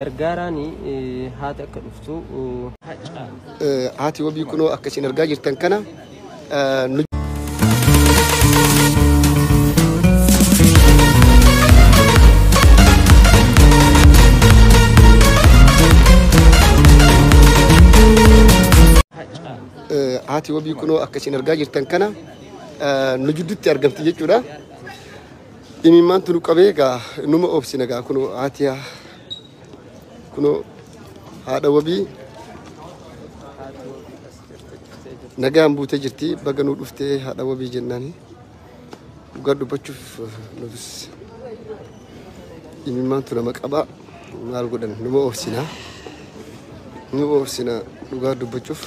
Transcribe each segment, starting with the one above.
Gargaaraan haati akka dhuftu. Haati wabii kunoo akka isin argaa jirtan kana nu haati wabii kunoo akka isin argaa jirtan kana nu jidduutti argamti jechuudha. Imimmaantu nu qabee egaa numa obsina egaa kunoo haati kunoo haadha wabii nagaan buutee jirti, baga nuu dhuftee haadha wabii jennaani. Dhugaa dubbachuuf nutis imimmaantu nama qaba, maal godhan, numa obsina, numa obsina dhugaa dubbachuuf.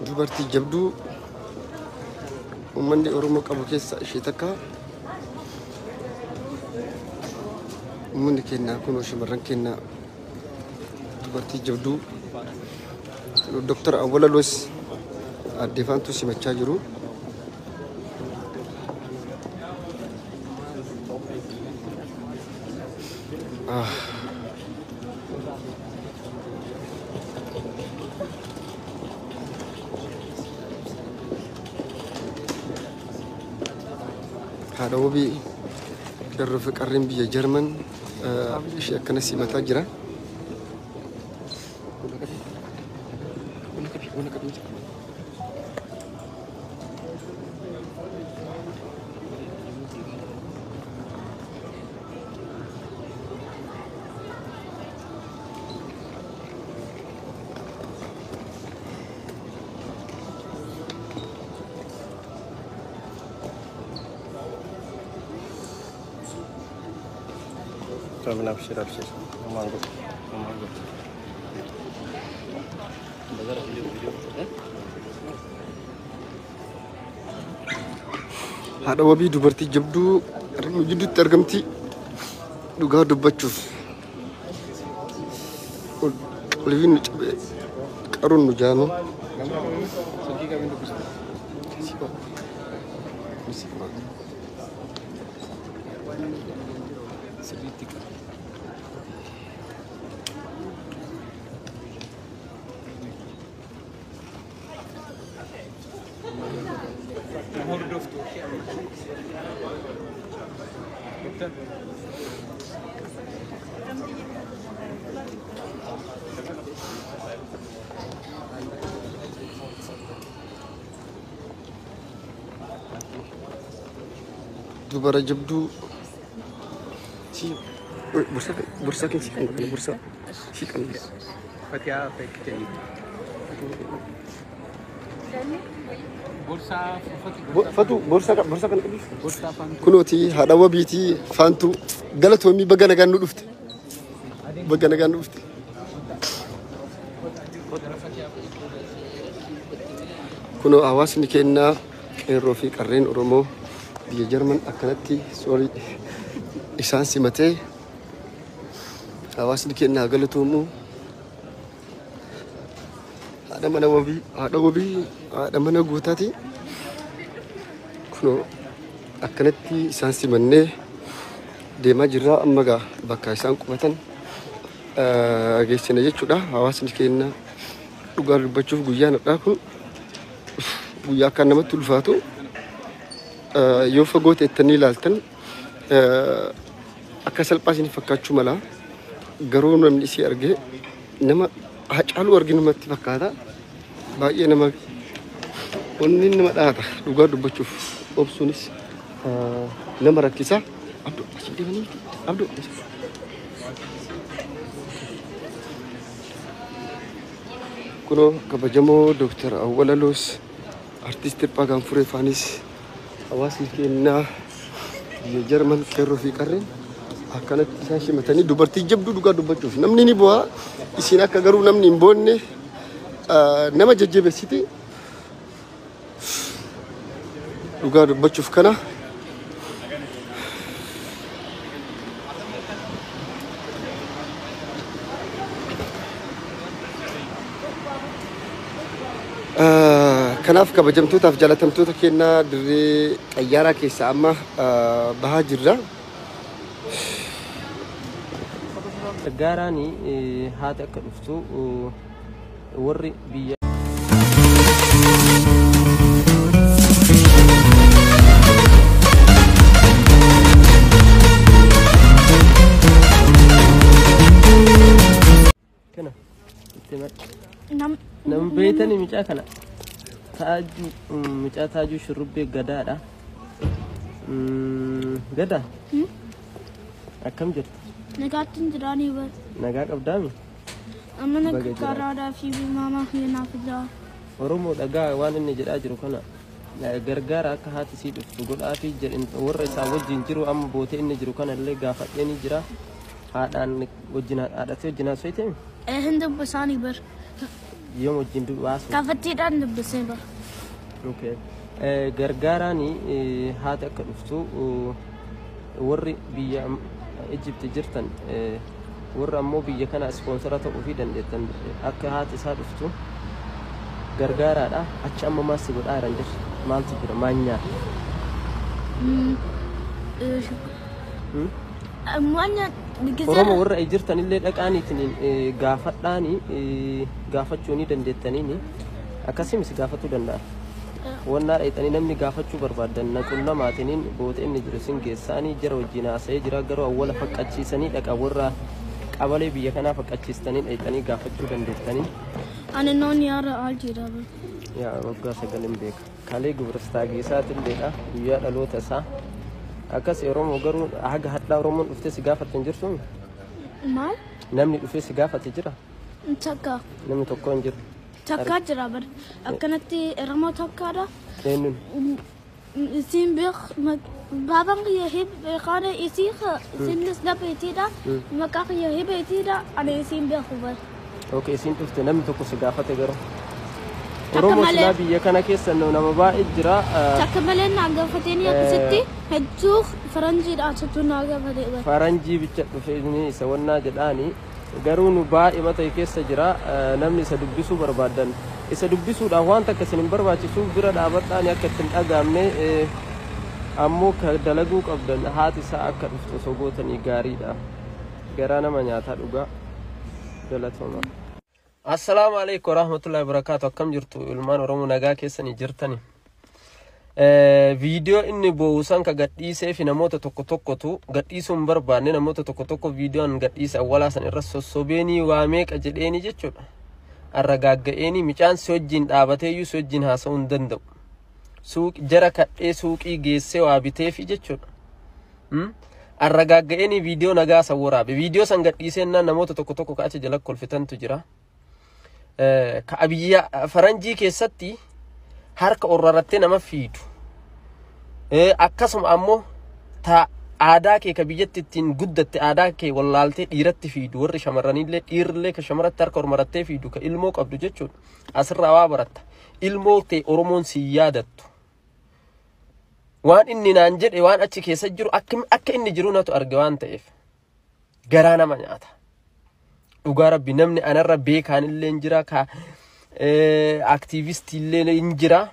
Dubartii jabduu uummanni Oromoo qabu keessa ishee takka. Uummanni keenya kunoo shamarran keenya dubartii jabduu Dr. Awwalalos addee Faantuu simachaa jiru. Haadha wabii qeerroo fi qarreen biyya Jarman ishee akkana simataa jira. Abshir, abshir. Amaan godhu. Haadha wabii dubartii jabduu nu jidduutti argamti, dhugaa dubbachuuf. Qalbiin nu cabee qaruun nu jaanu. Dubara jabduu. Bursa bursa kan si kan bursa si kan. Fatihaa fekkite. Borsaa. Fatu borsa borsa kan qabdu. Borsaa faantuu. Kunooti haadha wabiitii Faantuu, galatoomii, baga nagaan nu dhufte. Baga nagaan nu dhufte. Kunoo hawaasni keenyaa qeerroo fi qarreen Oromoo biyya Jarman akkanatti soorii isaan simatee, hawaasni keenyaa galatoomuu. Haadha mana wabii, haadha wabii, haadha mana guutaati. Kunoo akkanatti isaan simannee deemaa jirra, amma gaa bakka isaan qubatan geessina jechuudha. Hawaasni keenya dhugaa dubbachuuf guyyaan har'aa kun guyyaa akkaan namatti ulfaatu, yoo fagoo teettanii ilaaltan akka salphaa isin fakkaachuu mala, garuu namni isii argee nama Hacaaluu arginu natti fakkaata. Baay'ee nama onni nama dhaata, dhugaa dubbachuuf obsuunis nama rakkisa. Abduu asii deemanii miti. Abduu. Kunoo kabajamoo Dooktar Awwalalos Artiist Hirphaa Gaanfuree faanis hawaasni keenyaa biyya Jarman qeerroo fi qarreen akkanatti isaan simatanii, dubartii jabduu, dhugaa dubbachuuf namni ni bu'aa, isiin akka garuu namni hin boonne nama jajjabeessiti, dhugaa dubbachuuf kana. Kanaaf kabajamtootaaf jaalatamtoota kennaa dirree xayyaaraa keessa amma bahaa jirra. Gargaaraan haati akka dhuftu warri biyya kana itti madhi. Nam beeytanii mucaa kana taajuu mucaa taajuu shurrubbee gadaadha. Gadaa akkam jirta? Nagaatti hin jiraanii bar. Nagaa qabdaami? Amma Baga jiraate. Karaadhaa fi maamaa keenyaaf jira. Oromoo dhagaa waan inni jedhaa jiru kana gargaara akka haati sii dhuftu godhaa fi jedhin warra isaa wajjin jiru amma bootee inni jiru kana illee gaafadhee ni jira. Haadhaan wajjin haadhatee wajjin haasofte. Hin dubbisaanii bar. Yoom wajjin haasofte? Kaafattiidhaan dubbisee bar. Okay. Gargaaraan haati akka dhuftu warri biyya Ijipti jirtan warra ammoo biyya kana ispoonsara ta'uu fi dandeettan akka haati isaa dhuftu gargaaraadha. Achi amma maal si godhaa jiran jirti? Maaltu jira? Maal nyaata? Waan Oromoo warra jirtan illee dhaqaaniitiin gaafadhaani gaafachuu ni dandeettaniini akkasimis gaafachuu danda'a. Wannaa dhayxanii namni gaafachuu barbaadan naqunnamaatiniin boota inni jiru sin geessaanii jara wajjin haasa'ee jira garuu awwala faqqachiisanii dhaqa warra qabalee biyya kanaa faqqachiistanii dhayxanii gaafachuu dandeettanii. Ani noon yaara al jira bar. Yaa waggaa sagalin beeka. Kalee gubiristaagie isaatiilleedha guyyaa dhaloota isaa. Akkas Oromoo garuu haga hadhaa Oromoon dhuftee si gaafatte hin jirtu? Maal? Namni dhufee si gaafate jira? Takka. Namni tokko hin jiru. Takkaa jira bar. Akkanatti Oromoo takkaadha. Eenyuun? Isiin beek baabaan kiyya beekaana isii isinis dhabeetiidha. Maqaa kiyya hibeetiidha. Ani isiin beeku bar. Okay, isiin dhufte namni tokko si gaafate garuu. Takka Oromoo malee. silaa biyya kana keessa nama baay'ee jira. Takka malee naa gaafatanii akkasitti hedduu faranjiidha asitti naa gaafatee bar. Faranjii bicha dhufe inni isa wannaa jedhaani garuu nu baay'ee mata keessa jira namni isa dubbisuu barbaadan isa dubbisuudhaaf waan takka isin hin barbaachisu bira dhaabadhaani akka ittiin dhagaamne ammoo ka dalaguu qabdan haati isaa akka dhuftu osoo gootanii gaariidha. Garaa nama nyaataa dhugaa galatooma. Assalaamu alaikum warahmatullahi wabarakatuh. Akkam jirtu ilmaan Oromoo nagaa keessanii jirtani? Viidiyoo inni boo'usan ka gadhiisee fi namoota tokko tokkotu gadhiisuu hin barbaanne namoota tokko tokko viidiyoon gadhiise awwalaa san irra sossobeenii waa meeqa jedheeni jechuudha. Arragaagga'eeni micaan si wajjin dhaabateeyyuu si wajjin haasa'uu hin danda'u. Suuq jara kadhee suuqii geessee waa biteefi jechuudha. Arragaagga'eeni viidiyoo nagaa san waraabe. Viidiyoo san gadhiiseennaan namoota tokko tokko ka achi jala kolfitantu jira. Ka biyya faranjii keessatti harka orrarattee nama fiidu. Akkasuma ammoo ta aadaa kee ka biyyatti ittiin guddatte aadaa kee wallaaltee dhiiratti fiidu warri shamarranillee dhiirrillee ka shamaratti harka ormarattee fiidu ka ilmoo qabdu jechuudha. Asirraa waa baratta. Ilmoo ta'e Oromoon si yaadattu. Waan inni naan jedhe waan achi keessa jiru akka inni jiru natu arge waan ta'eef garaa nama nyaata. Dhugaa rabbi namni anarra beekaanillee hin jira ka aktiivistiillee hin jira.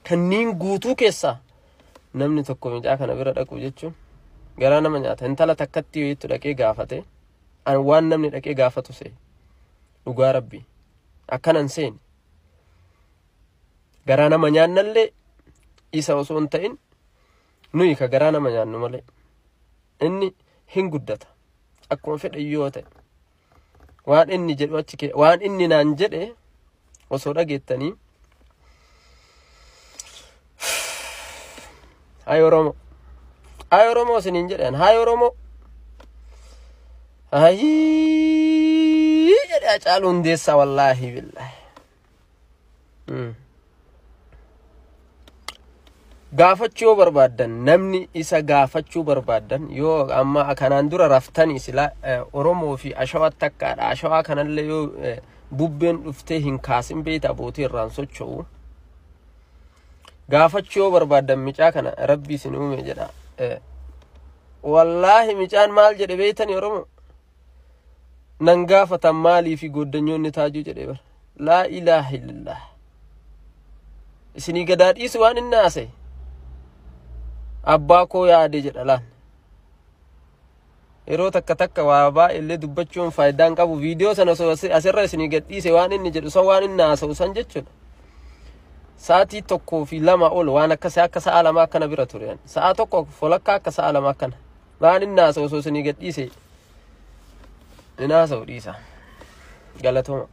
Kanneen guutuu keessaa namni tokko mucaa kana bira dhaqu jechuun garaa nama nyaata. Intala takkatti wayiitu dhaqee gaafate an waan namni dhaqee gaafatu see dhugaa rabbi akkanan seeni. Garaa nama nyaannallee isa osoo hin ta'in nuyi ka garaa nama nyaannu malee inni hin guddata akkuma fedhe yoo ta'e waan inni jedhu achi waan inni naan jedhe osoo dhageettanii Haay Oromoo. Haay Oromoo isiniin jedhan. Haay Oromoo. Haayii jedhe Hacaaluu Hundeessaa wallaahi billaahi. Gaafachuu yoo barbaaddan namni isa gaafachuu barbaaddan yoo amma kanaan dura raftanii sila Oromoo fi Ashawaa takkaadha. Ashawaa kanallee yoo bubbeen dhuftee hin kaasin beekta abbootii irraan socho'u. Gaafachuu yoo barbaaddan micaa kana rabbi isin uume jedha. Wallaahi micaan maal jedhe beektanii Oromoo? Nan gaafatan maalii fi goddanyoonni taajuu jedhe bara. Laa ilaaha illallah. Isinii gadaa dhiisu waan inni haasa'e. Abbaa koo yaade jedha laal. Yeroo takka takka waa baay'eellee dubbachuun faayidaa hin qabu. Viidiyoo sana osoo asirra isinii gad dhiise, waan inni jedhu san, waan inni haasa'u san jechuudha. Sa'aatii 1 fi 2 ol waan akkasii, akka sa'a 2 akkana bira ture. Sa'a tokko folakkaa akka sa'a 2 akkana. Waan inni haasa'u osoo isinii gad dhiise, hin haasa'u, dhiisa. Galatooma.